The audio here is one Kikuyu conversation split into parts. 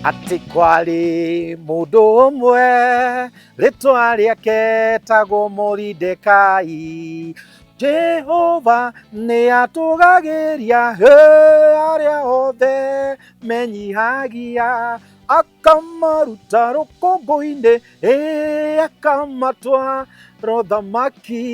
Atĩ kwarĩ mũndũ ũmwe rĩtwa rĩake etagwo Moridekai. Jehova nĩ atũgagĩria arĩa othe menyihagia, akamaruta rũkũngũ-inĩ, akamatwara ũthamaki.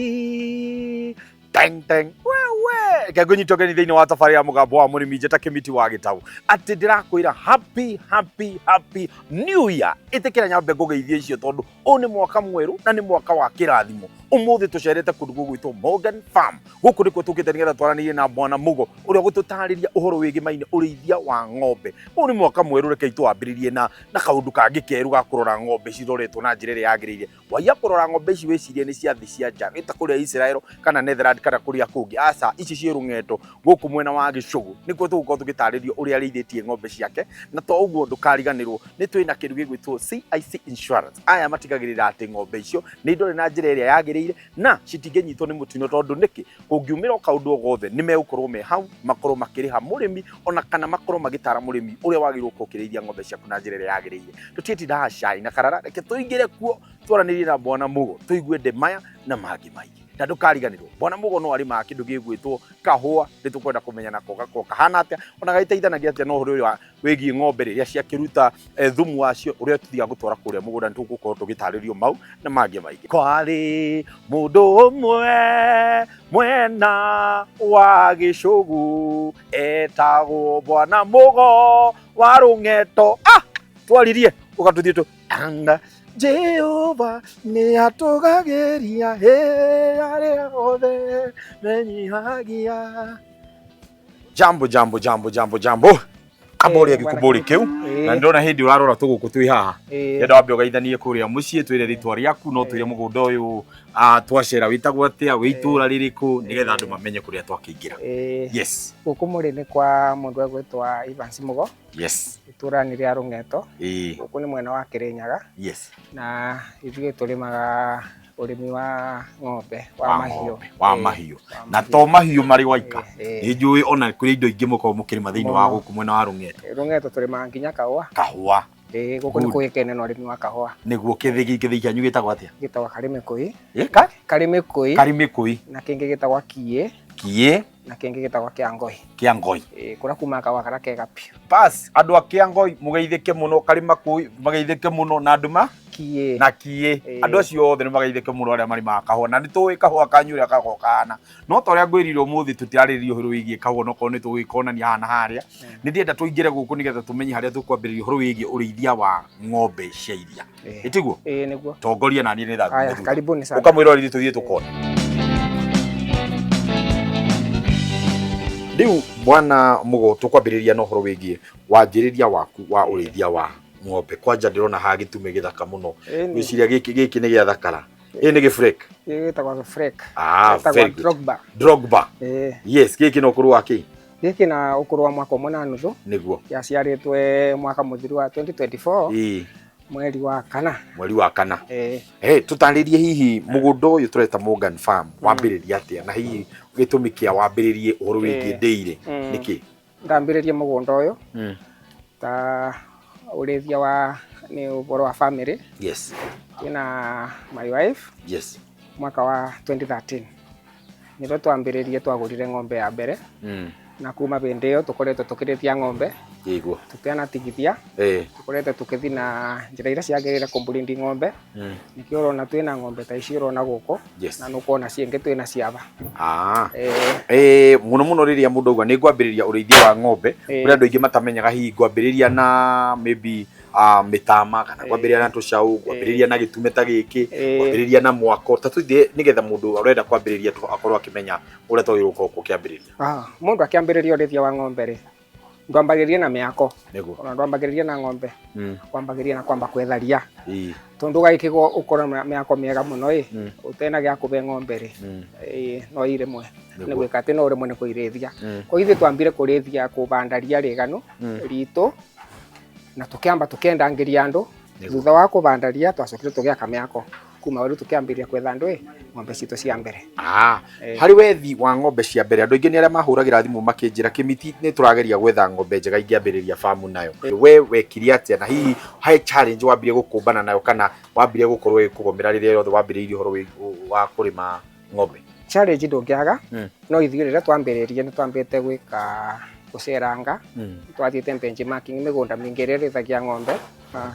Teng teng wewe reke ngũnyite ũgeni thĩinĩ wa thabarĩ ya mũgambo wa mũrĩmi njĩta kĩmiti wa gĩtau atĩ ndĩrakwĩra happy happy happy new year. Ĩtĩkĩra nyambe ngũgeithie icio tondũ ũyũ nĩ mwaka mwerũ na nĩ mwaka wa kĩrathimo. Ũmũthĩ tũcerete kũndũ gũgwĩtwo Morgan Farm. Gũkũ nĩkuo tũkĩte nĩgetha twaranĩrie na bwana Mũgo ũrĩa ũgũtũtarĩria ũhoro wĩgĩmaine ũrĩithia wa ng'ombe. Ũyũ nĩ mwaka mwerũ, rekei tũwambĩrĩrie na kaũndũ kangĩ kerũ ga kũrora ng'ombe ciroretwo na njĩra ĩrĩa yagĩrĩire. Waiya kũrora ng'ombe ici wĩcirie nĩ cia thĩ cia nja, nĩ ta kũrĩa Israel kana Netherland kana kũrĩa kũngĩ. Aca, ici ciĩ rũng'endo gũkũ mwena wa Gĩcũgũ. Nĩkuo tũgũkorwo tũgĩtarĩrio ũrĩa arĩithĩtie ng'ombe ciake. Na to ũguo ndũkariganĩrwo nĩ twĩ na kĩndũ gĩgwĩtwo CIC Insurance. Aya matigagĩrĩra atĩ ng'ombe icio nĩ ndore na njĩra ĩrĩa yagĩrĩire na citingĩnyitwo nĩ mũtino tondũ nĩkĩ? Kũngiumĩra o kaũndũ o gothe nĩ megũkorwo me hau, makorwo makĩrĩha mũrĩmi ona kana makorwo magĩtara mũrĩmi ũrĩa wagĩrĩirwo gũkorwo ũkĩrĩithia ng'ombe ciaku na njĩra ĩrĩa yagĩrĩire. Tũtiĩtinda haha cai na karara, reke tũingĩre kuo twaranĩrie na bwana Mũgo tũigue ndĩ maya na mangĩ maingĩ. Na ndũkariganĩrwo, bwana Mũgo no arĩmaga kĩndũ gĩgwĩtwo kahũa, nĩ tũkwenda kũmenya nako gakoragwo kahana atĩa, ona gagĩteithanagia atĩa na ũhoro ũyũ wĩgiĩ ng'ombe rĩrĩa ciakĩruta thumu wacio ũrĩa tũthiaga gũtwara kũrĩa mũgũnda. Nĩ tũgũkorwo tũgĩtarĩrio mau na mangĩ maingĩ. Kwarĩ mũndũ ũmwe mwena wa Gĩcũgũ etagwo bwana Mũgo wa Rũng'eto. Ah, twaririe ũgatũthiĩ tũ anga Jehova nĩ atũgagĩria arĩa othe menyihagia. Jambo jambo jambo jambo jambo kamboria gĩkũmbũri kĩu na ndĩrona hĩndĩ ũrarora tũgũkũ twĩ haha. Ndĩrenda wambe ũgeithanie kũrĩa mũciĩ, twĩre rĩtwa rĩaku, no twĩre mũgũnda ũyũ twacera wĩtagwo atĩa, wĩ itũũra rĩrĩkũ, nĩgetha andũ mamenye kũrĩa twakĩingĩra. Yes. Gũkũ mũrĩ nĩ kwa mũndũ egwĩtwa Evans Mũgo. Itũũra nĩ rĩa Rũng'eto. Gũkũ nĩ mwena wa Kĩrĩnyaga. Na ithuĩ tũrĩmaga ũrĩmi wa ng'ombe, wa mahiũ. Wa mahiũ. Na to mahiũ marĩ waika, nĩ njũĩ ona kũrĩ indo ingĩ mũkoragwo mũkĩrĩma thĩinĩ wa gũkũ mwena wa Rũng'eto. Rũng'eto tũrĩmaga nginya kahũa. Kahũa. Ĩĩ, gũkũ nĩ kũĩkaine na ũrĩmi wa kahũa. Nĩguo kĩthĩgi kĩthĩgi kĩanyu gĩtagwo atĩa? Gĩtagwo Karimĩkũi. Ĩka? Karimĩkũi. Karimĩkũi. Na kĩngĩ gĩtagwo Kiĩ. Kiĩ. Na kĩngĩ gĩtagwo Kĩangoi. Kĩangoi. Ĩĩ, kũrĩa kumaga kahũa karĩa kega biũ. Bas, andũ a Kĩangoi mũgeithĩke mũno, Karimakũi mageithĩke mũno na andũ ma Kiĩ. Na Kiĩ. Andũ acio othe nĩ mageithĩke mũno arĩa marĩmaga kahũa, na nĩ tũĩ kahũa kanyu ũrĩa gakoragwo kahana. No ta ũrĩa ngwĩrire ũmũthĩ tũtirarĩrĩria ũhoro wĩgiĩ kahũa, no korwo nĩ tũgũgĩkonania haha na harĩa. Nĩ ndĩrenda tũingĩre gũkũ nĩgetha tũmenye harĩa tũkwambĩrĩria ũhoro wĩgiĩ ũrĩithia wa ng'ombe cia iria. Ĩtiguo? Ĩĩ nĩguo. Tongoria na niĩ nĩ Haya, karibuni sana. Ũkamwĩroreri tũthiĩ tũkone. Rĩu bwana Mũgo, tũkwambĩrĩria na ũhoro wĩgiĩ wanjĩrĩria waku wa ũrĩithia wa ng'ombe. Kwanja ndĩrona haha gĩtume gĩthaka mũno. Ngwĩciria gĩkĩ nĩ gĩa thakara. Ĩ nĩ gĩfrek. Gĩkĩ gĩtagwo gĩfrek. Ah, Gĩtagwo very good. Drogba. Drogba. Ĩĩ. Yes, gĩkĩ no ũkũrũ wa kĩ? Gĩkĩ na ũkũrũ wa mwaka ũmwe na nuthu. Nĩguo. Gĩaciarĩtwe mwaka mũthiru wa 2024. Ĩĩ. Mweri wa kana. Mweri wa kana. Ĩĩ. Hey, tũtarĩrie hihi mũgũnda ũyũ tũreta Morgan Farm wambĩrĩria atĩa, na hihi gĩtũmi kĩa wambĩrĩrie ũhoro wĩgiĩ dairy nĩkĩ? Ndambĩrĩrie mũgũnda ũyũ ta ũrĩithia wa nĩ ũhoro wa family. Twĩna my wife. Mwaka wa 2013 nĩrĩo twambĩrĩrie, twagũrire ng'ombe ya mbere. Na kuma hĩndĩ ĩyo tũkoretwo tũkĩrĩithia ng'ombe. Ĩguo. Tũtanatigithia. Tũkoretwo tũkĩthiĩ na njĩra iria ciagĩrĩire kũbreed ng'ombe. Nĩkĩo ũrona twĩna ng'ombe ta ici ũrona gũkũ. Na nĩũkuona ciĩngĩ twĩna ciaba. Mũno mũno rĩrĩa mũndũ auga nĩ ngwambĩrĩria ũrĩithia wa ng'ombe, kũrĩ andũ aingĩ matamenyaga hihi ngwambĩrĩria na maybe mĩtama, kana ngwambĩrĩria na tũcaũ, ngwambĩrĩria na gĩtume ta gĩkĩ, ngwambĩrĩria na mwako. Ta tũthiĩ nĩgetha mũndũ ũrenda kwambĩrĩria akorwo akĩmenya ũrĩa twagĩrĩirwo gũkorwo ũkĩambĩrĩria. Mũndũ akĩambĩrĩria ũrĩithia wa ng'ombe rĩ, ndwambagĩrĩria na mĩako. Nĩguo. Ona ndwambagĩrĩria na ng'ombe. Wambagĩrĩria na kwamba kwetha ria. Tondũ ũgagĩkĩgwo ũkorwo na mĩako mĩega mũno ĩ, ũtena gĩa kũbe ng'ombe rĩ, no irĩmwe. Nĩ gwĩka atĩ no ũrĩmwe nĩ kũirĩithia. Koguo ithuĩ twambire kũrĩithia kũbanda ria rĩganu ritũ, na tũkĩamba tũkĩendangĩria andũ. Thutha wa kũbanda ria twacokire tũgĩaka mĩako. Kuma rĩu tũkĩambĩrĩria kwetha andũ ĩ ng'ombe citũ cia mbere. Harĩ wethi wa ng'ombe cia mbere, andũ aingĩ nĩ arĩa mahũragĩra thimũ makĩnjĩra, Kĩmiti, nĩ tũrageria gwetha ng'ombe njega ingĩambĩrĩria famu nayo. We wekire atĩa, na hihi he challenge wambire gũkũmbana nayo kana wambire gũkorwo ĩkũgomera rĩrĩa rĩothe wambĩrĩirie ũhoro wa kũrĩma ng'ombe? Challenge ndũngĩaga. No ithuĩ rĩrĩa twambĩrĩrie nĩ twambĩte gwĩka gũceranga. Twathiĩte benchmarking mĩgũnda mĩingĩ ĩrĩa ĩrĩithagia ng'ombe.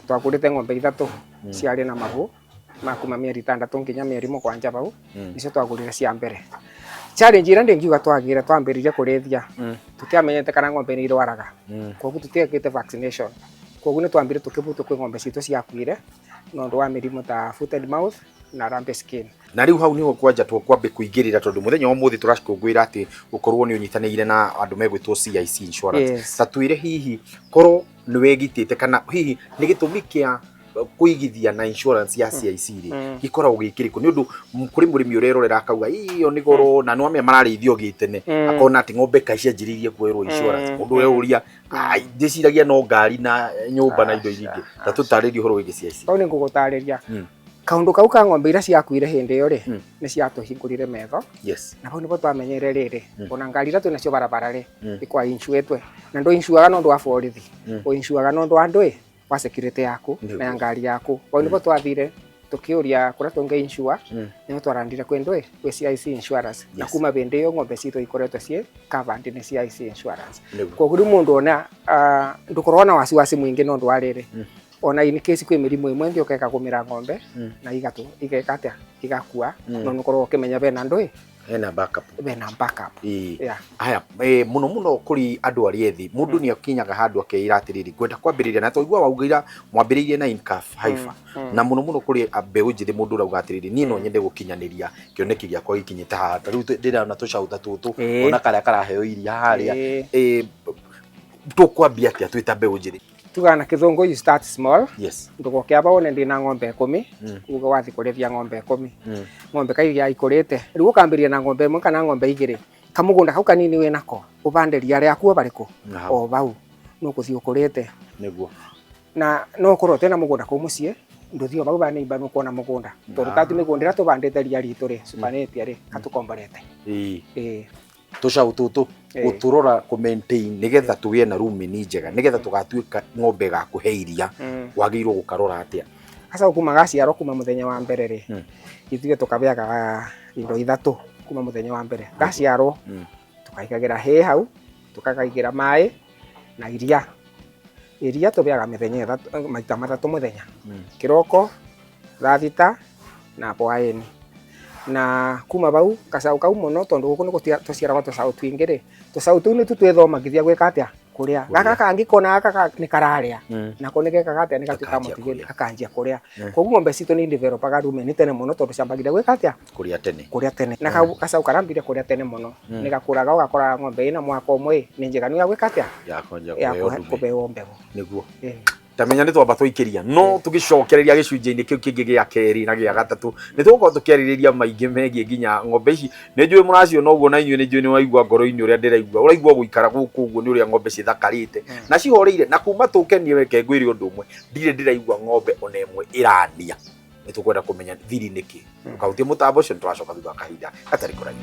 Twagũrĩte ng'ombe 3 ciarĩ na mahu ma kuma mĩeri 6 nginya mĩeri 7 hau. Nicio twagũrire cia mbere. Challenge ĩrĩa ndingiuga twagĩire twambĩrĩria kũrĩithia, tũtiamenyete kana ng'ombe nĩ irwaraga. Koguo tũtiekĩte vaccination. Koguo nĩ twambire tũkĩbutwo kwĩ ng'ombe citũ ciakuire nĩ ũndũ wa mĩrimũ ta foot and mouth na lumpy skin. Na rĩu hau niho kwanja tũkwambe kũingĩrĩra, tondũ mũthenya wa ũmũthĩ tũracikũngũĩra atĩ gũkorwo nĩ ũnyitanĩire na andũ megwĩtwo CIC Insurance. Yes. Ta twĩre hihi korwo nĩ wegitĩte kana hihi nĩ gĩtũmi kĩa kũigithia na insurance ya CIC rĩ, gĩkoragwo gĩ kĩrĩkũ? Nĩ ũndũ kũrĩ mũrĩmi ũrerorera akauga iyo nĩ goro, na nĩwamenya mararĩithio gĩtene, akona atĩ ng'ombe kaĩ cianjĩrĩirie kuoerwo insurance. Mũndũ ũreuria, ndĩciragia no ngari na nyũmba na indo iria ingĩ. Ta tũtarĩrie ũhoro wĩgiĩ CIC. Hau nĩ ngũgũtarĩria. Kaũndũ kau ka ng'ombe iria ciakuire hĩndĩ ĩyo rĩ, nĩ ciatũhingũrire metho. Na hau nĩho twamenyere rĩrĩ, ona ngari iria twĩnacio barabara rĩ, ikwa insuĩtwe. Na ndũ insuaga nĩ ũndũ wa borithi, ũinsuaga nĩ ũndũ wa andũ ĩ, wa security yaku na ya ngari yaku. Hau nĩho twathire tukiuria kuria tũngĩ insure, nĩho twarandire kwĩ ndũ ĩ, kwĩ CIC Insurance. Na kuma hĩndĩ ĩyo ng'ombe citũ ikoretwo ciĩ covered nĩ CIC Insurance. Koguo rĩu mũndũ ona, ndũkorwo na wasiwasi mũingĩ nĩ ũndũ wa rĩrĩ. Ona in case kwĩ mĩrimũ ĩmwe ĩngĩũka ĩkagũmĩra ng'ombe, na igeka atĩa, igakua, no nĩ ũkorwo ũkĩmenya bena ndũ ĩ, Hena backup. Bena backup. Yeah. Aya, mũno mũno kũrĩ andũ arĩa ethĩ, mũndũ nĩ akinyaga handũ akeĩra atĩrĩrĩ, ngwenda kwambĩrĩria, na twaigua waugĩra mwambĩrĩirie na in-calf heifer. Na mũno mũno kũrĩ mbeũ njĩthĩ, mũndũ ũrauga atĩrĩrĩ, niĩ no nyende gũkinyanĩria kĩoneki gĩakwa gĩkinyĩte haha. Ta rĩu ndĩrona tũcaũ ta tũtũ, ona karĩa karaheo iria harĩa. Tũkwambia atĩa twĩ ta mbeũ njĩthĩ? Tugaga na kĩthũngũ you start small. Ndũgoke aba wone ndĩna ng'ombe 10, uge wathiĩ kũrĩithia ng'ombe 10. Ng'ombe kairia ikũrĩte. Rĩu ũkambĩrĩria na ng'ombe 1 kana ng'ombe 2. Kamũgũnda kau kanini wĩnako, ũbande ria rĩaku o barĩkũ? O bau. Nũkũthiĩ ũkũrĩte. Na no ũkorwo ũtena mũgũnda kũu mũciĩ, ndũthiĩ o bau ba neighbor nũkuona mũgũnda. Tondũ tatu mĩgũnda ĩrĩa tũbandĩte ria ritũ rĩ, Supernapier rĩ, gatukomborete. Tũcaũ tũtũ gũtũrora kũ maintain nĩgetha tũgĩe na rumeni njega, nĩgetha tũgatuĩka ng'ombe ĩgakũhe iria, wagĩrĩirwo gũkarora atĩa? Gacaũ kuma gaciarwo kuma mũthenya wa mbere rĩ, ithuĩ tũkabeaga indo 3 kuma mũthenya wa mbere. Gaciarwo, tũkaigagĩra hay hau, tũkakaigĩra maĩ na iria. Iria tũbeaga mĩthenya 3, maita 3 mũthenya. Kĩroko, thaa 6 na hwaĩ-inĩ. Na kuma bau gacaũ kau mũno tondũ gũkũ nĩ tũciaragwo tũcaũ twingĩ rĩ, tũcaũ tũu nĩtuo twĩthomagithia gwĩka atĩa? Kũrĩa. Gaka kangĩ kona gaka nĩ kararĩa. Nako nĩ gekaga atĩa? Nĩ gatuĩkaga Gakanjia mũtigi, kũrĩa. gakanjia kũrĩa. Koguo ng'ombe citũ nĩ developaga rumen tene mũno tondũ ciambagia gwĩka atĩa? Kũrĩa tene. Kũrĩa tene. Na gacaũ karambire kũrĩa tene mũno. Nĩ gakũraga ũgakora ng'ombe ĩna mwaka ũmwe nĩ njega ya gwĩka atĩa? Ya kwanjia Ya kũheo ndume. kũheo mbegũ. Nĩguo. Tamenya nĩ twamba tũikĩria, no tũgĩcokereria gĩcunjĩ-inĩ kĩu kĩngĩ gĩa kerĩ na gĩa gatatũ nĩ tũgũkorwo tũkĩarĩrĩria maingĩ megiĩ nginya ng'ombe ici. Nĩ njũĩ mũraciona ũguo na inyuĩ nĩ njũĩ nĩ waigua ngoro-inĩ ũrĩa ndĩraigua, ũraigua gũikara gũkũ ũguo nĩ ũrĩa ng'ombe cithakarĩte na cihoreire. Na kuma tũkenie, reke ngwĩre ũndũ ũmwe, ndirĩ ndĩraigua ng'ombe ona ĩmwe ĩrania. Nĩ tũkwenda kũmenya thiri nĩkĩ. Ũkahutie mũtambo ũcio, nĩ tũracoka thutha wa kahinda gatarĩ kũraihu.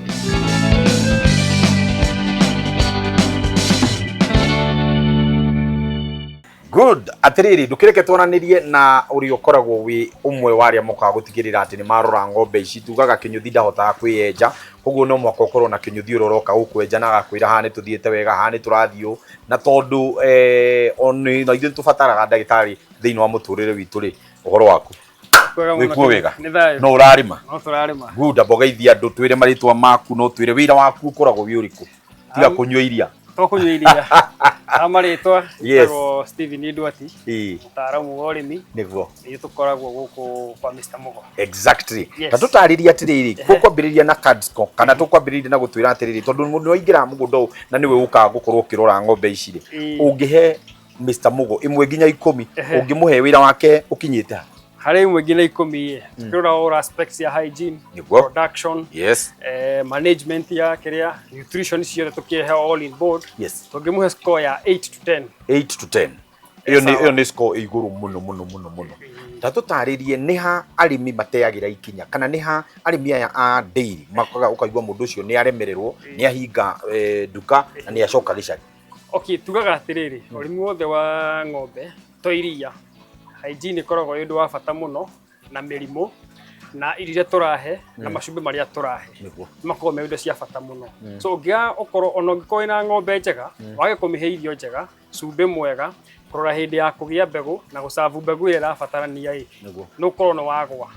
Good. Atĩrĩrĩ, ndũkĩreke twananĩrie na ũrĩa ũkoragwo wĩ ũmwe wa arĩa mokaga gũtigĩrĩra atĩ nĩ marora ng'ombe ici. Tugaga kĩnyũthi ndahotaga kwĩyenja, koguo no mũhaka ũkorwo na kĩnyũthi ũrĩa ũroka gũkwenja na agakwĩra haha nĩ tũthiĩte wega, haha nĩ tũrathiĩ ũũ. Na tondũ, ona ithuĩ nĩ tũbataraga ndagĩtarĩ thĩinĩ wa mũtũrĩre witũ rĩ, ũhoro waku? Kwega mũno. Wĩkuo wega? Nĩ thayũ. No ũrarĩma? No tũrarĩma. Good, amba ũgeithie andũ, twĩre marĩtwa maku, no twĩre wĩra waku ũkoragwo wĩ ũrĩkũ? Tiga kũnyua iria. To kũnyua iria. Ha marĩtwa, njĩtagwo Stephen Ndwati, mũtaaramu wa ũrĩmi. Nĩguo. Nĩ tũkoragwo gũkũ kwa Mr. Mugo. Exactly. Ta tũtarĩrie atĩrĩrĩ, tũkwambĩrĩria na Cadsco, kana tũkwambĩrĩria na gũtwĩra atĩrĩrĩ, tondũ mũndũ waingĩra mũgũnda ũyũ na nĩwe ũkaga gũkorwo ũkĩrora ng'ombe ici rĩ, ũngĩhe Mr. Mugo 1 nginya 10, ũngĩmũhe wĩra wake ũkinyĩte ha? Harĩ 1 nginya 10, tũkĩrora all aspects ya hygiene, production, management ya kĩrĩa, nutrition ciothe tũkĩhe all in board. Tũngĩmũhe score ya 8 to 10. 8 to 10. Ĩyo nĩ ĩyo nĩ score ĩ igũrũ mũno mũno mũno mũno. Ta tũtarĩrie nĩ ha arĩmi mateagĩra ikinya, kana nĩ ha arĩmi aya a dairy makaga, ũkaigua mũndũ ũcio nĩ aremererwo, nĩ ahinga nduka na nĩ acoka gĩcagi. Okay, tugaga atĩrĩrĩ, ũrĩmi wothe wa ng'ombe to iria, hygiene ĩkoragwo ĩ ũndũ wa bata mũno, na mĩrimũ na irio iria tũrahe na macumbĩ marĩa tũrahe makoragwo me indo cia bata mũno. So ũngĩaga ũkorwo, ona ũngĩkorwo wĩna ng'ombe njega, wage kũmĩhe irio njega, cumbĩ mwega, kũrora hĩndĩ ya kũgĩa mbegũ na gũcabu mbegũ ĩrĩa ĩrabatarania ĩ, nĩ ũkorwo nĩ wagwa.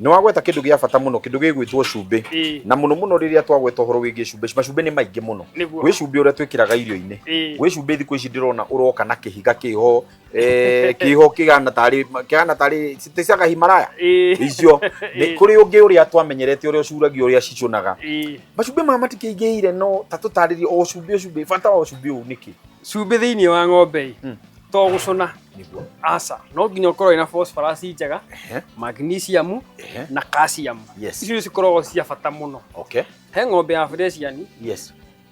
Nĩ wagweta kĩndũ gĩa bata mũno, kĩndũ gĩgwĩtwo cumbĩ. Na mũno mũno rĩrĩa twagweta ũhoro wĩgiĩ cumbĩ, macumbĩ nĩ maingĩ mũno. Gwĩ cumbĩ ũrĩa twĩkĩraga irio-inĩ, gwĩ cumbĩ thikũ ici ndĩrona ũroka na kĩhiga kĩho, kĩho kĩhana tarĩ ticaga Himalaya icio. Nĩ kũrĩ ũngĩ ũrĩa twamenyerete, ũrĩa ũcuragia, ũrĩa cicunaga. Macumbĩ maya matikĩingĩhire, no ta tũtarĩrie o cumbĩ, o cumbĩ, bata wa cumbĩ ũyũ nĩkĩ? Cumbĩ thĩinĩ wa ng'ombe ĩ, to gũcũna. Aca, no nginya ũkorwo wĩna phosphorus njega, magnesium na calcium. Icio nĩ cikoragwo cia bata mũno. He ng'ombe ya Friesian, nĩ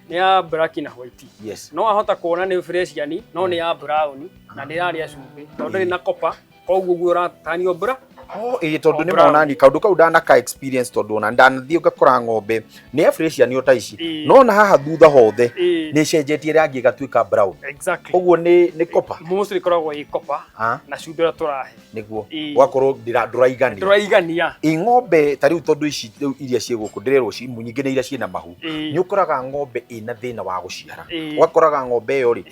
ya black na white. No wahota kuona nĩ Friesian, no nĩ ya brown na nĩ ĩrarĩa cumbĩ tondũ ndĩrĩ na copper, koguo ũguo ũratanio mbura. Oh, ĩĩ, tondũ nĩ monani kaũndũ kau ndanaka experience, tondũ ona ndanathiĩ ngakora ng'ombe nĩ ya Friesian o ta ici, no na haha thutha hothe nĩ ĩcenjetie rangi ĩgatuĩka brown. Ũguo nĩ copper. Mostly ĩkoragwo ĩ copper na cumbĩ ũrĩa tũrahe. Nĩguo. Ũgakorwo ndũraigania. Ndũraigania. Ĩ ng'ombe ta rĩu, tondũ ici rĩu iria ciĩ gũkũ ndĩrerwo nyingĩ nĩ iria ciĩna mahu, nĩ ũkoraga ng'ombe ĩna thĩna wa gũciara, ũgakoraga ng'ombe ĩyo rĩ,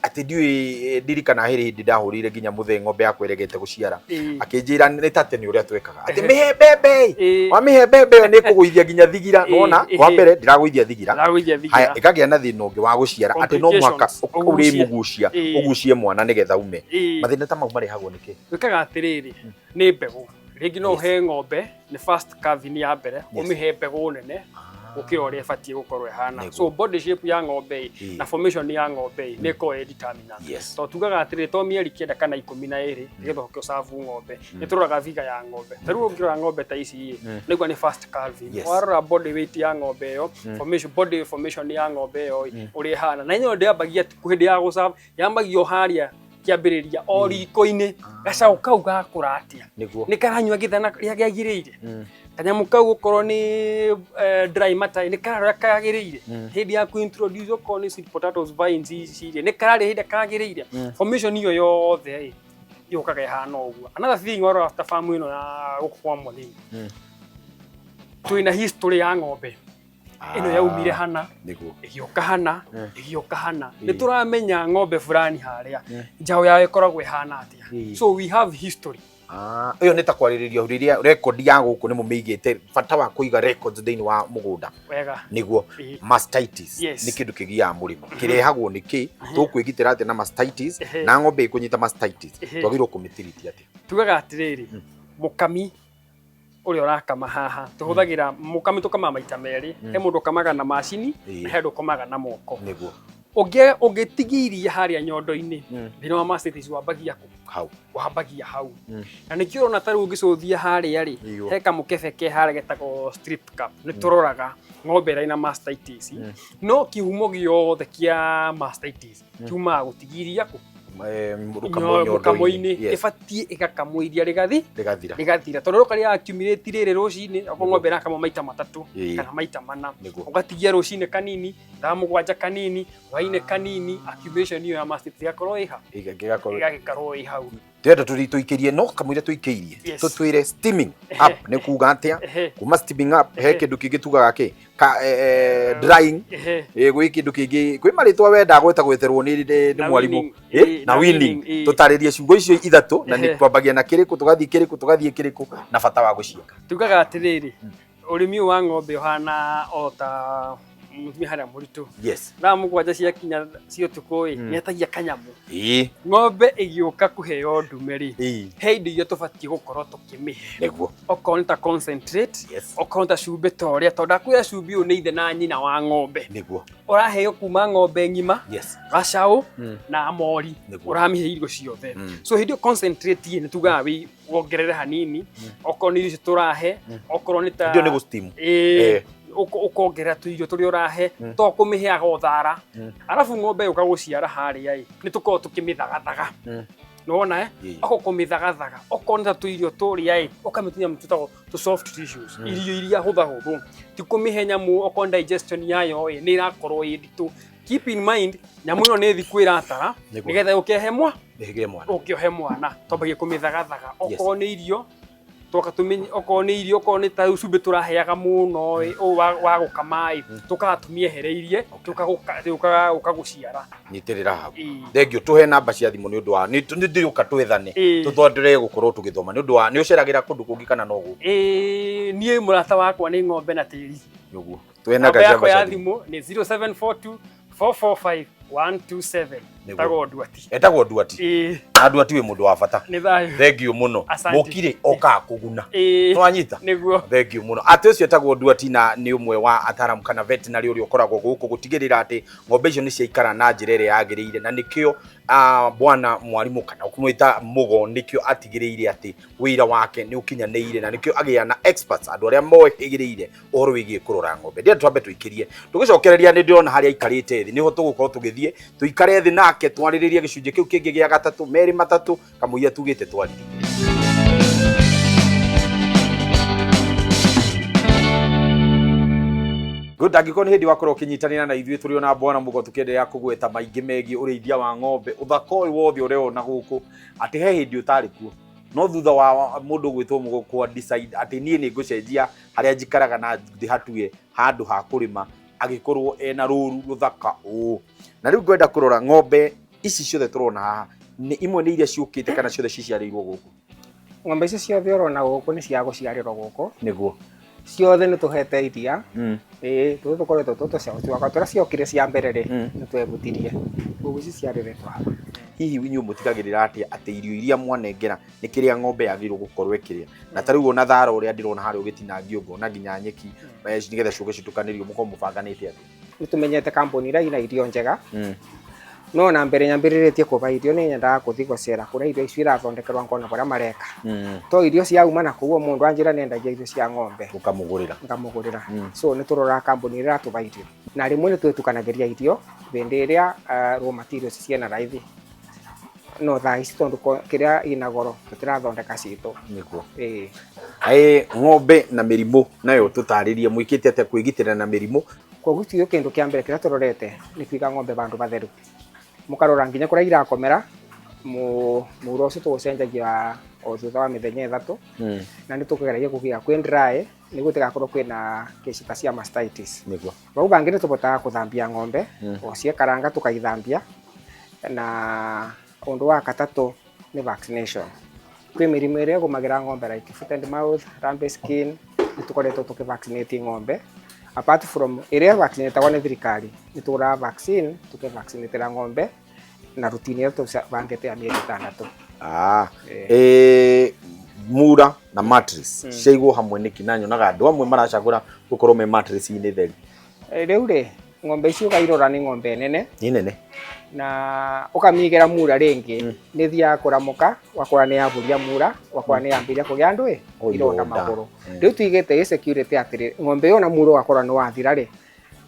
atĩ ndiũĩ, ndirikana hĩrĩ hĩndĩ ndahũrĩire nginya mũthee ng'ombe yakwa ĩregete gũciara, akĩnjĩra nĩ tate nĩ ũrĩa twekaga, atĩ mĩhe mbembe ĩ, wamĩhe mbembe ĩyo nĩ ĩkũgũithia nginya thigira. Nona wa mbere ndĩragũithia thigira. Ndĩragũithia Haya, thigira. ĩkagĩa na thĩna ũngĩ wa gũciara, atĩ no mũhaka Complications. Ũgucie. ũrĩmũgucia, ũgucie mwana nĩgetha ume. Mathĩna ta mau marehagwo nĩkĩ? Wĩkaga atĩrĩrĩ, nĩ mbegũ rĩngĩ no ũhe ng'ombe nĩ first calving ya mbere, ũmĩhe mbegũ nene gũkĩra ũrĩa ĩbatiĩ gũkorwo ĩhana. So body shape ya ng'ombe ĩ, na formation ya ng'ombe ĩ, nĩ ĩkoragwo ĩ determinant. Tondũ tugaga atĩrĩrĩ, to mĩeri 9 kana 12 nĩgetha ũke ũcabu ng'ombe, nĩ tũroraga viga ya ng'ombe. Ta rĩu ũngĩrora ng'ombe ta ici ĩ, nĩguo nĩ first calving. Warora body weight ya ng'ombe ĩyo, formation, body formation ya ng'ombe ĩyo ĩ, ũrĩa ĩhana, na ĩno ndĩambagia hĩndĩ ya gũcabu, yambagia o harĩa kĩambĩrĩria o riko-inĩ, gacaũ kau gakũra atĩa, nĩ karanyua gĩthana rĩa kĩagĩrĩire, kanyamũ kau okorwo nĩ dry matter nĩ kararĩa kagĩrĩire, hĩndĩ ya ku introduce okorwo nĩ sweet potatoes vines ici iria nĩ kararĩa hĩndĩ kagĩrĩire, formation ĩyo yothe ĩ yũkaga ĩhana ũguo. Another thing, warora ta farm ĩno ya gũkũ kwa Mũthĩni, twĩna history ya ng'ombe ĩno yaumire hana, ĩgĩũka hana, ĩgĩũka hana, nĩ tũramenya ng'ombe fulani harĩa njaũ yayo ĩkoragwo ĩhana atĩa. So we have history. Ĩyo nĩ ta kwarĩrĩria rĩrĩa record ya gũkũ nĩ mũmĩigĩte, bata wa kũiga records thĩinĩ wa mũgũnda. Wega. Nĩguo. Mastitis nĩ kĩndũ kĩgiaga mũrĩmi, kĩrehagwo nĩ kĩ, tũkwĩgitĩra atĩa na mastitis, na ng'ombe ĩkũnyita mastitis twagĩrĩirwo kũmĩtiriti atĩa? Tugaga atĩrĩrĩ, mũkami ũrĩa ũrakama haha, tũhũthagĩra mũkami, tũkamaga maita merĩ. He mũndũ ũkamaga na macini na he mũndũ ũkamaga na moko. Ũngĩtigia iria harĩa nyondo-inĩ, thĩna wa mastitis wambagia kũ? Hau. Wambagia hau. Na nĩkĩo ũrona ta rĩu ũngĩcũthia harĩa rĩ, he kamũkebe ke harĩa getagwo strip cup, nĩ tũroraga ng'ombe ĩrĩa ĩna mastitis. No kĩhumo gĩothe kĩa mastitis kiumaga gũtigia iria kũ? Rũkamwo. Mũkamo-inĩ. Ĩbatiĩ ĩgakamwo iria rĩgathi rĩgathira. Rĩgathira, tondũ rĩoka rĩa accumulate rĩrĩ rũcinĩ, okorwo ng'ombe ĩrakamwo maita 3 kana maita 4, ũgatigia rũcinĩ kanini, thaa 7 kanini, hwainĩ kanini, accumulation ĩyo ya mastitis ĩgakorwo ĩha? Ĩgakorwo ĩgagĩkorwo ĩ hau. Ndĩrenda tũthiĩ tũikĩrie, no kamũira tũikĩirie, tũtwĩre steaming up nĩ kuga atĩa? Kuma steaming up he kĩndũ kĩngĩ tugaga kĩ ka drying. Gwĩ kĩndũ kĩngĩ, kwĩ marĩtwa wenda gweta gweterwo nĩ Na mwarimũ. weaning, Na na weaning. weaning, Tũtarĩrie ciugo icio ithatũ, na nĩ twambagia na kĩrĩkũ, tũgathiĩ kĩrĩkũ, tũgathiĩ kĩrĩkũ, na bata wa gũciĩka. Tugaga atĩrĩrĩ, ũrĩmi ũyũ wa ng'ombe ũhana o ta mũtumia harĩa mũritũ. Thaa 7 ciakinya cia ũtukũ ĩ, nĩ etagia kanyamũ. Ng'ombe ĩgĩũka kũheo ndume rĩ, he indo iria tũbatiĩ gũkorwo tũkĩmĩhe. Okorwo nĩ ta concentrate, okorwo nĩ ta cumbĩ, ta ũrĩa tondũ ndakwĩra cumbĩ ũyũ nĩ ithe na nyina wa ng'ombe. Ũraheo kuma ng'ombe ng'ima, gacaũ na mori, ũramĩhe irio ciothe. So hĩndĩ ĩyo concentrate ĩ, nĩ tugaga wĩ wongerere hanini, okorwo nĩ irio icio tũrahe, okorwo nĩ ta Ndio nĩ gũ steam. Ũkongerera tũirio tũrĩa ũrahe to kũmĩheaga ũthara. Arabu ng'ombe yũka gũciara harĩa ĩ, nĩ tũkoragwo tũkĩmĩthagathaga. Nĩwona eh? Oko kũmĩthagathaga, okorwo nĩ ta tũirio tũrĩa ĩ, ũkamĩtinia tũtagwo tũ soft tissues, irio iria hũthahũthũ, ti kũmĩhe nyamũ okorwo digestion yayo ĩ nĩ ĩrakorwo ĩ nditũ. Keep in mind, nyamũ ĩno nĩ thikũ ĩratara nĩgetha ũkĩhe mwana, ũkĩohe mwana, twambagie kũmĩthagathaga. Okorwo nĩ irio twoka tũmenye, okorwo nĩ irio, okorwo nĩ ta cumbĩ tũraheaga mũno ĩ, ũũ wa gũkama ĩ, tũkaga tũmĩehereirie, tũkaga gũciara. Nyitĩrĩra hau. Thengiũ, tũhe namba cia thimũ nĩ ũndũ wa nĩ ndĩũka twethane, tũthondere gũkorwo tũgĩthoma nĩ ũndũ wa nĩ ũceragĩra kũndũ kũngĩ kana no gũkũ? Niĩ mũrata wakwa nĩ ng'ombe na tĩri. Nĩguo. Tũhe namba yakwa ya thimũ nĩ 0742 445 127. Etagwo Nduati. Etagwo Nduati. Na Nduati wĩ mũndũ wa bata. Nĩ thayũ. Thengiũ mũno. Mũkire okaga kũguna. Nĩwanyita? Nĩguo. Thengiũ mũno. Atĩ ũcio etagwo Nduati na nĩ ũmwe wa ataaramu kana veterinary ũrĩa ũkoragwo gũkũ gũtigĩrĩra atĩ ng'ombe icio nĩ ciaikara na njĩra ĩrĩa yagĩrĩire, na nĩkĩo bwana mwarimũ kana kũmwĩta Mũgo nĩkĩo atigĩrĩire atĩ wĩra wake nĩ ũkinyanĩire, na nĩkĩo agĩa na experts, andũ arĩa mohĩgĩrĩire ũhoro wĩgiĩ kũrora ng'ombe. Ndĩrenda twambe tũikĩrie tũgĩcokereria, nĩ ndĩrona harĩa aikarĩte thĩ, nĩho tũgũkorwo tũgĩthiĩ tũikare thĩ nake twarĩrĩrie gĩcunjĩ kĩu kĩngĩ gĩa gatatũ, merĩ matatũ kamũiya tugĩte twarĩrie. Good, angĩkorwo nĩ hĩndĩ wakorwo ũkĩnyitanĩra na ithuĩ, tũrĩ ona bwana Mũgo tũkĩenderea kũgweta maingĩ megiĩ ũrĩithia wa ng'ombe, ũthaka ũyũ wothe ũreona gũkũ, atĩ he hĩndĩ ũtarĩ kuo, no thutha wa mũndũ gwĩtwo Mũgo kwa decide atĩ niĩ nĩ ngũcenjia harĩa njikaraga na ndĩhatue handũ ha kũrĩma, agĩkorwo ena rũru rũthaka ũũ. Na rĩu ngwenda kũrora ng'ombe ici ciothe tũrona haha, nĩ imwe nĩ iria ciũkĩte kana ciothe ciciarĩirwo gũkũ? Ng'ombe ici ciothe ũrona gũkũ nĩ cia gũciarĩrwo gũkũ. Nĩguo. Ciothe nĩ tũhete iria. Ĩĩ, tũtũ tũkoretwo twĩ tũcaũ twakwa tũrĩa ciokire cia mbere rĩ, nĩ twebutirie. Koguo ici ciarĩrĩtwo haha. Hihi inyuĩ mũtigagĩrĩra atĩa atĩ irio iria mwanengera nĩ kĩrĩa ng'ombe yagĩrĩirwo gũkorwo ĩkĩrĩa? Na ta rĩu ona thara ũrĩa ndĩrona harĩa ũgĩtinangio, ngona nginya nyeki, nĩgetha ciũke citukanĩrio, mũkorwo mũbanganĩte atĩa? Nĩ tũmenyete kambuni iria ina irio njega. No na mbere nyambĩrĩrĩtie kũba irio, nĩ nyendaga kũthiĩ gũcera kũrĩa irio icio irathondekerwo, ngona kũrĩa mareka. To irio ciauma na kũu, o mũndũ anjĩra nendagia irio cia ng'ombe, ũkamũgũrĩra. Ngamũgũrĩra. So nĩ tũroraga kambuni ĩrĩa ĩratũba irio, na rĩmwe nĩ twĩtukanagĩria irio hĩndĩ ĩrĩa raw materials ciĩna raithi. No thaa ici tondũ kĩrĩa ina goro, tũtirathondeka citũ. Nĩguo. Ĩĩ. Ng'ombe na mĩrimũ nayo tũtarĩrie, mwĩkĩte atĩa kwĩgitĩra na mĩrimũ? Koguo tuge kĩndũ kĩa mbere kĩrĩa tũrorete nĩ kũiga ng'ombe vandũ vatheru, mũkarora nginya kũrĩa irakomera, mũro ũcio tũgũcenjagia o thutha wa mĩthenya 3, na nĩ tũkĩgeragia kũgiga kwĩ dry nĩguo ĩtigakorwo kwĩna kesi ta cia mastitis. Nĩguo. Vau bangĩ nĩ tũbotaga kũthambia ng'ombe, o ciekaranga tũkaithambia. Na ũndũ wa gatatũ nĩ vaccination. Kwĩ mĩrimũ ĩrĩa ĩgũmagĩra ng'ombe like foot and mouth, lumpy skin, nĩ tũkoretwo tũkĩ vaccinate ng'ombe. Apart from ĩrĩa vaccinatagwo nĩ thirikari, nĩ tũgũraga vaccine tũkĩ vaccinatĩra ng'ombe na routine ĩrĩa tũbangĩte ya mĩeri 6. Mura na mattress ciaigwo hamwe nĩkĩ? Na nyonaga andũ amwe maracagũra gũkorwo me mattress-inĩ theri. Rĩu rĩ, ng'ombe ici ũkairora nĩ ng'ombe nene. Nĩ nene. Na ũkamĩigĩra mura rĩngĩ, nĩ ĩthiaga kũramũka, ũgakora nĩ yaburia mura, ũgakora nĩ yambĩrĩria kũgĩa ndũĩ, ironda ironda. Magũrũ. Rĩu tuigĩte ĩ security atĩrĩ, ng'ombe ĩyo na mura ũgakora nĩ wathira rĩ,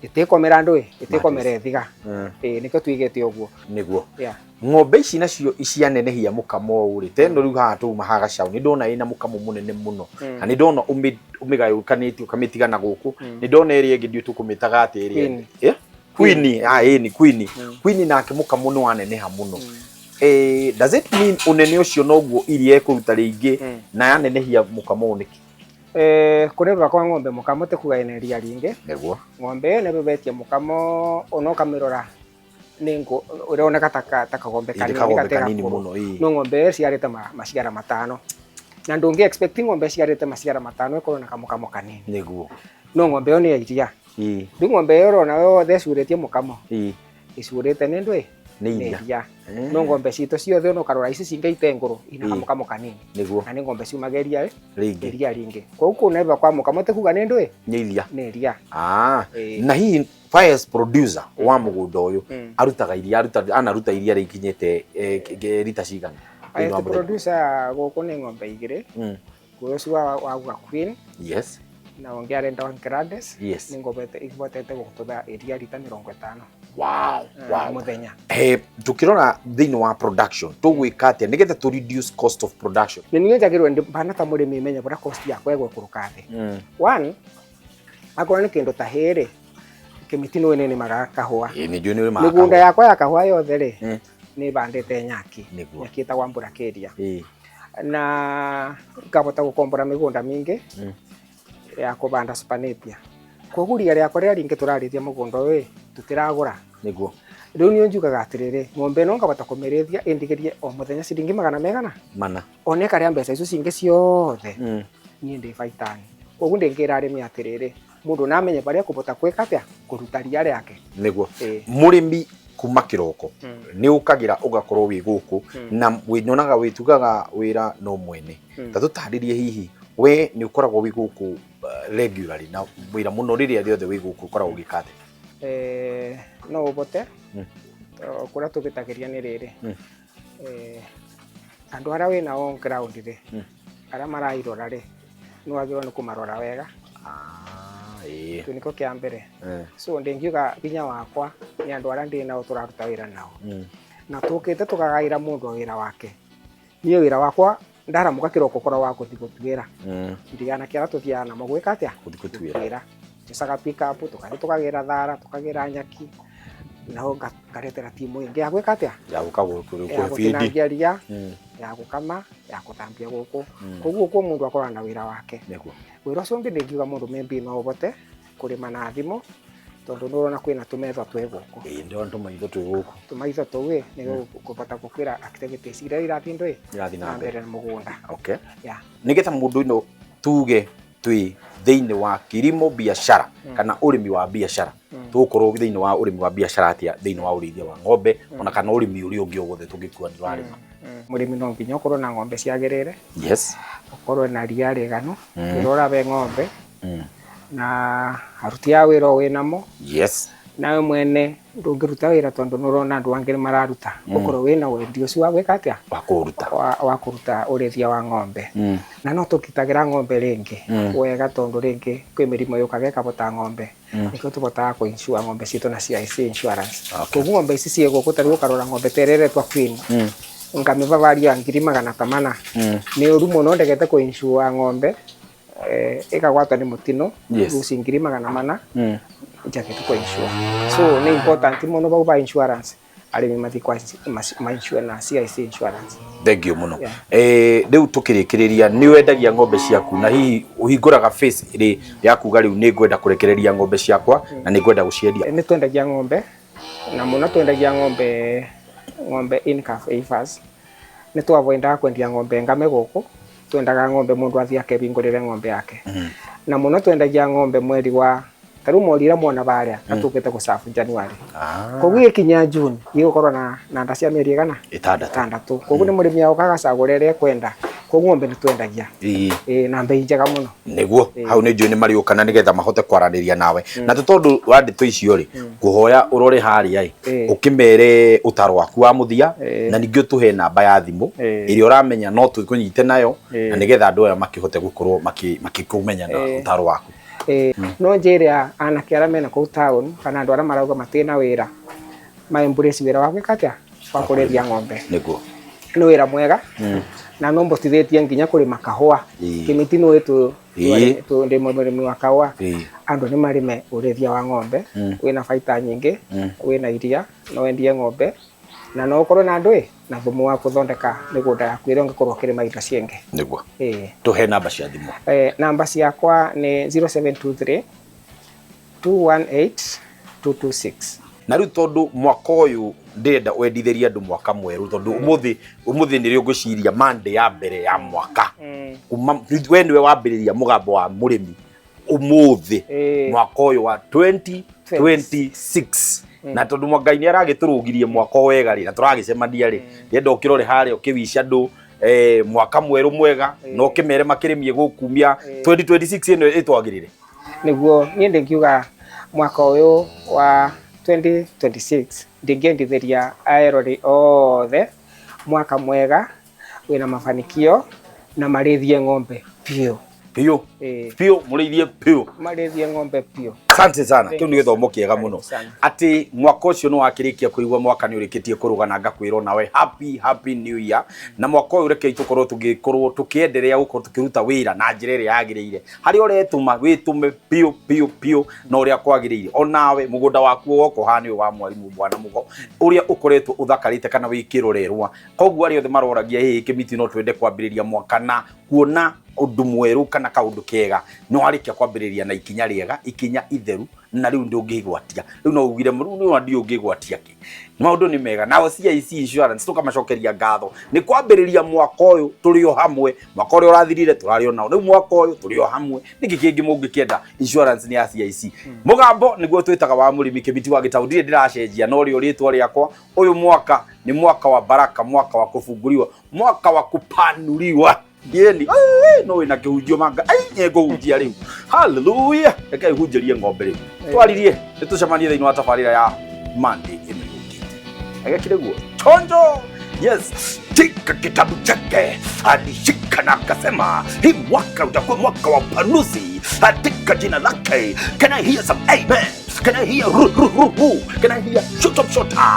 ĩtĩkomera ndũĩ, ĩtĩkomera ĩthiga. Ĩĩ, nĩkĩo tuigĩte ũguo. Nĩguo. Yeah. Ng'ombe ici nacio cianenehia mũkamo ũũ rĩ, ta ĩno rĩu haha tũuma haha gacaũ, nĩ ndona ĩna mũkamo mũnene mũno, na nĩ ndona ũmĩgayũkanĩtie ũkamĩtiga na gũkũ, nĩ ndona ĩrĩa ĩngĩ ndiũ tũkũmĩtaga atĩ ĩrĩa Queen. ĩngĩ. Queen, ĩni Queen. Queen nake mũkamo nĩ waneneha mũno. Does it mean ũnene ũcio noguo iria ĩkũruta rĩingĩ, na yanenehia mũkamo ũũ nĩkĩ? Kũneneva kwa ng'ombe mũkamo ti kuga ĩna iria rĩingĩ. Nĩguo. Ng'ombe ĩyo nĩbebetie mũkamo, ona ũkamĩrora nĩ ũroneka ta kagombe Ĩndĩ kanini, kagombe gatega kanini kũrũ. Mũno, ĩĩ. No ng'ombe ĩyo ĩciarĩte maciara 5, na ndũngĩ expect ng'ombe ĩciarĩte maciara 5 ĩkorwo na kamũkamo kanini. Nĩguo. No ng'ombe ĩyo nĩ ya iria. Rĩu ng'ombe ĩyo ũrona yothe ĩcurĩtie mũkamo, ĩcurĩte nĩ ndũĩ? Nĩ Nĩ iria. iria. No ng'ombe citũ ciothe ona ũkarora ici cingĩ ite ngũrũ, ina kamũkamo kanini. Nĩguo. Na nĩ ng'ombe ciumaga iria Rĩingĩ. Iria rĩingĩ. Koguo kũneva kwa mũkamo ti kuga nĩ ndũĩ? Nĩ iria. Nĩ iria. Na hihi highest producer wa mũgũnda ũyũ arutaga iria, anaruta iria rĩkinyĩte rita cigana? Highest Thĩinĩ wa mũthenya. Producer gũkũ nĩ ng'ombe 2. Kwĩ ũcio wa Queen. Na ũngĩ arenda wa Grandes. Yes. Nĩ ngobete gũtũtha iria rita 50. Wow, wow. Mũthenya. Tukirora thĩinĩ wa production tũgwĩka atĩa nĩgetha tũ reduce cost of production? Nĩ niĩ njagĩrĩirwo bana ta mũrĩmi menye bũrĩa cost yakwa ĩgũikũrũka thĩ. One, akorwo nĩ kĩndũ ta hay rĩ, kĩmĩti nĩ nĩmaga kahũa. Ĩĩ, nĩ njũĩ nĩ ũrĩmaga Mĩgũnda kahũa. Yakwa ya kahũa yothe rĩ, nĩ bandĩte nyaki. Nĩguo. Nyaki ĩtagwo mburakeria. Na ngabota gũkombora mĩgũnda mĩingĩ ya kũbanda Supernapier. Koguo ria rĩakwa rĩrĩa rĩingĩ tũrarĩithia mũgũnda ũyũ tũtiragũra. Nĩguo. Rĩu niĩ njugaga atĩrĩrĩ, ng'ombe ĩno ngabota kũmĩrĩithia ĩndigĩrie o mũthenya ciringi magana megana? Mana. Ona ĩkarĩa mbeca icio cingĩ ciothe. Niĩ ndĩ baitani. Koguo ndĩngĩra arĩmi atĩrĩrĩ, mũndũ namenye barĩa ekũbota gwĩka atĩa, kũruta ria rĩake. Nĩguo. Mũrĩmi kuma kĩroko nĩ ũkagĩra ũgakorwo wĩ gũkũ na nyonaga wĩtugaga wĩra no mwene. Ta tũtarĩrie hihi we nĩ ũkoragwo wĩ gũkũ regularly na wĩra mũno rĩrĩa rĩothe wĩ gũkũ ũkoragwo ũgĩka atĩa? No ũbote kũrĩa tũbĩtagĩria nĩ rĩrĩ. Andũ arĩa wĩna on ground rĩ, arĩa marairora rĩ, nĩ wagĩrĩirwo nĩ kũmarora wega. Kĩu nĩkĩo kĩa mbere. So ndingiuga hinya wakwa nĩ andũ arĩa ndĩ nao tũraruta wĩra nao. Na tũkĩte tũkagaĩra mũndũ wĩra wake. Niĩ wĩra wakwa ndaramũka kĩroko korwo wa gũthiĩ gũtuĩra. Ndigana kĩara tũthiaga namo gwĩka atĩa? Gũthiĩ gũtuĩra. Gũtuĩra. Tũcaga pick up, tũgathiĩ tũkagĩra thara, tũkagĩra nyaki. Naho ngaretera timu ĩngĩ ya gwĩka atĩa? Ya gũka Ya gũkũhe bidi. gũtinangia ria, ya gũkama, ya gũthambia gũkũ. Koguo kwa mũndũ akoragwo na wĩra wake. Nĩguo. Wĩra ũcio ũngĩ ndingiuga mũndũ maybe no ũbote kũrĩma na thimũ, tondũ nĩ ũrona kwĩna tũmetho twĩ gũkũ. Ĩĩ, ndĩrona tũmaitho twĩ gũkũ. Tũmaitho tũu ĩ, nĩ kũbota gũkwĩra activities iria irathiĩ ndũĩ? Irathiĩ na Na mbere. mbere na mũgũnda. Okay. Yeah. Nĩgetha mũndũ ĩno tuge twĩ thĩinĩ wa kilimo biashara kana ũrĩmi wa biashara, tũgũkorwo thĩinĩ wa ũrĩmi wa biashara atĩa thĩinĩ wa ũrĩithia wa ng'ombe ona kana ũrĩmi ũrĩa ũngĩ o wothe tũngĩkua nĩ ũrarĩma? Mũrĩmi no nginya ũkorwo na ng'ombe ciagĩrĩire. Yes. Ũkorwo na ria rĩganu, rĩrĩa ũrabe ng'ombe. Na aruti a wĩra o wĩnamo. Yes. Nawe mwene ndũngĩruta wĩra tondũ nĩ ũrona andũ angĩ nĩ mararuta. Ũkorwo wĩna wendi ũcio wa gwĩka atĩa? Wa kũũruta. Wa kũruta ũrĩithia wa ng'ombe. Na no tũkitagĩra ng'ombe rĩngĩ wega tondũ rĩngĩ kwĩ mĩrimũ yũkaga ĩkabota ng'ombe. Nĩkĩo tũbotaga kũ-insure ng'ombe citũ na CIC insurance. Okay. Koguo ng'ombe ici ciĩ gũkũ ta rĩu ũkarora ng'ombe ta ĩrĩa ĩretwo Queen. Ngamĩba value ya ngiri magana ta mana. Nĩ ũru mũno ndegete kũ-insure ng'ombe, ĩkagwatwo nĩ mũtino, Yes. rũci ngiri magana mana, njagĩte kũ-insure. So nĩ important mũno bau ba insurance, arĩmi mathiĩ kwa ma-insure na CIC insurance. Thank you mũno. Yeah. Rĩu tũkĩrĩkĩrĩria nĩ wendagia ng'ombe ciaku na hihi ũhingũraga face rĩ ya kuga rĩu nĩ ngwenda kũrekereria ng'ombe ciakwa na nĩ ngwenda gũciendia? Nĩ twendagia ng'ombe na mũno twendagia ng'ombe in calf heifers. Nĩ twavoendaga kwendia ng'ombe ngame gũkũ, twendaga ng'ombe mũndũ athiĩ akehingũrĩre ng'ombe yake. Na mũno twendagia ng'ombe mweri wa ta rĩu mweri ũrĩa mwona barĩa, na tũkĩte gũcabu January. Koguo gĩkinya June gĩgũkorwo na nda cia mĩeri ĩgana? Ĩtandatũ. Ĩtandatũ. Koguo nĩ mũrĩmi agoka agacagũra ĩrĩa ekwenda. Koguo ng'ombe nĩ twendagia. Ĩĩ, na mbei njega mũno. Nĩguo. Hau nĩ njũĩ nĩ marĩũka na nĩgetha mahote kwaranĩria nawe. Na tũ tondũ wa ndeto icio rĩ, ngũhoya ũrore harĩa ĩ, ũkĩmere ũtaro waku wa mũthia, na ningĩ ũtũhe namba ya thimũ ĩrĩa ũramenya no tũkũnyite nayo, na nĩgetha andũ aya makĩhote gũkorwo makĩkũmenya na ũtaro waku. No njĩre anake arĩa mena kũu town kana andũ arĩa marauga matirĩ na wĩra, ma embrace wĩra wa gwĩka atĩa? Wa kũrĩithia ng'ombe. Nĩguo. Nĩ wĩra mwega na no mbotithĩtie nginya kũrĩma kahũa. Kĩmĩti nĩ ndĩ mũrĩmi wa kahũa. Andũ nĩ marĩme ũrĩithia wa ng'ombe, wĩna baita nyingĩ, wĩna iria, no wendie ng'ombe na no ũkorwo na andũ na thumu wa gũthondeka mĩgũnda yaku ĩrĩa ũngĩkorwo ũkĩrĩma indo ciĩngĩ. Nĩguo. Tũhe namba cia thimũ. Namba ciakwa nĩ 0723 218 226. Na rĩu tondũ mwaka ũyũ ndĩrenda wendithĩrie andũ mwaka mwerũ, tondũ ũmũthĩ nĩrĩo ngwĩciria Monday ya mbere ya mwaka. Kuma we nĩwe wambĩrĩria mũgambo wa mũrĩmi ũmũthĩ mwaka ũyũ wa 2026. Na tondũ Ngai nĩ aragĩtũrũgirie mwaka wega rĩ, na tũragĩcemania rĩ, ndĩrenda ũkĩrore harĩa ũkĩwica andũ mwaka mwerũ mwega, na ũkĩmere makĩrĩmie gũkumia 2026 ĩno ĩtwagĩrĩre. Nĩguo niĩ ndingiuga mwaka ũyũ wa 2026 ndingĩendithĩria aerori othe mwaka mwega wĩna mafanikio na marĩithie ng'ombe biũ. Biũ. Ĩĩ. Biũ, mũrĩithie biũ. Marĩithie ng'ombe biũ. Asante sana. Thank Kĩu nĩ you. gĩthomo kĩega Karibu mũno. sana. Atĩ mwaka ũcio nĩ wakĩrĩkia kũigua mwaka nĩ ũrĩkĩtie kũrũga na ngakwĩrwo nawe happy happy new year. Na mwaka ũyũ rekei tũkorwo tũgĩkorwo tũkĩenderea gũkorwo tũkĩruta wĩra na njĩra ĩrĩa yagĩrĩire. Harĩa ũretũma wĩtũme biũ biũ biũ na ũrĩa kwagĩrĩire. Onawe mũgũnda waku ũgoka ũhane ũyũ wa mwarimũ Bwana Mũgo ũrĩa ũkoretwo ũthakarĩte kana wĩ kĩrorerwa. Koguo arĩa othe maroragia ĩ Kĩmiti no twende kwambĩrĩria mwaka na kuona ũndũ mwerũ kana kaũndũ kega, nĩ warĩkia kwambĩrĩria na ikinya rĩega, ikinya itheru, na rĩu ndũngĩgwatia. Rĩu no ugire rĩu nĩ ndiũ ũngĩgwatia kĩ. Maũndũ nĩ mega. Nao CIC Insurance tũkamacokeria ngatho nĩ kwambĩrĩria mwaka ũyũ tũrĩ o hamwe. Mwaka ũrĩa ũrathirire tũrarĩ o nao, rĩu mwaka ũyũ tũrĩ o hamwe. Nĩkĩ kĩngĩ mũngĩkĩenda? Insurance nĩ ya CIC. Mũgambo nĩguo twĩtaga wa mũrĩmi Kĩmiti wa Gĩtaũ, ndirĩ ndĩracenjia no rĩo rĩtwa rĩakwa. Ũyũ mwaka nĩ mwaka wa baraka, mwaka wa kũbungũriwa, mwaka wa kũpanuriwa. Yeni, no wĩna kĩhunjio manga, ai nĩngũhunjia rĩu. Hallelujah. Reke hunjĩrie ng'ombe rĩu. Twaririe, nĩtũcemanie thĩinĩ wa tabarĩra ya Monday ĩno yũkĩte. Agekire guo. Chonjo. Yes, tika kitabu chake alishika na akasema, hii mwaka utakuwa mwaka wa upanuzi katika jina lake. Can I hear some amen? Can I hear ru ru ru ru? Can I hear shut up shut up?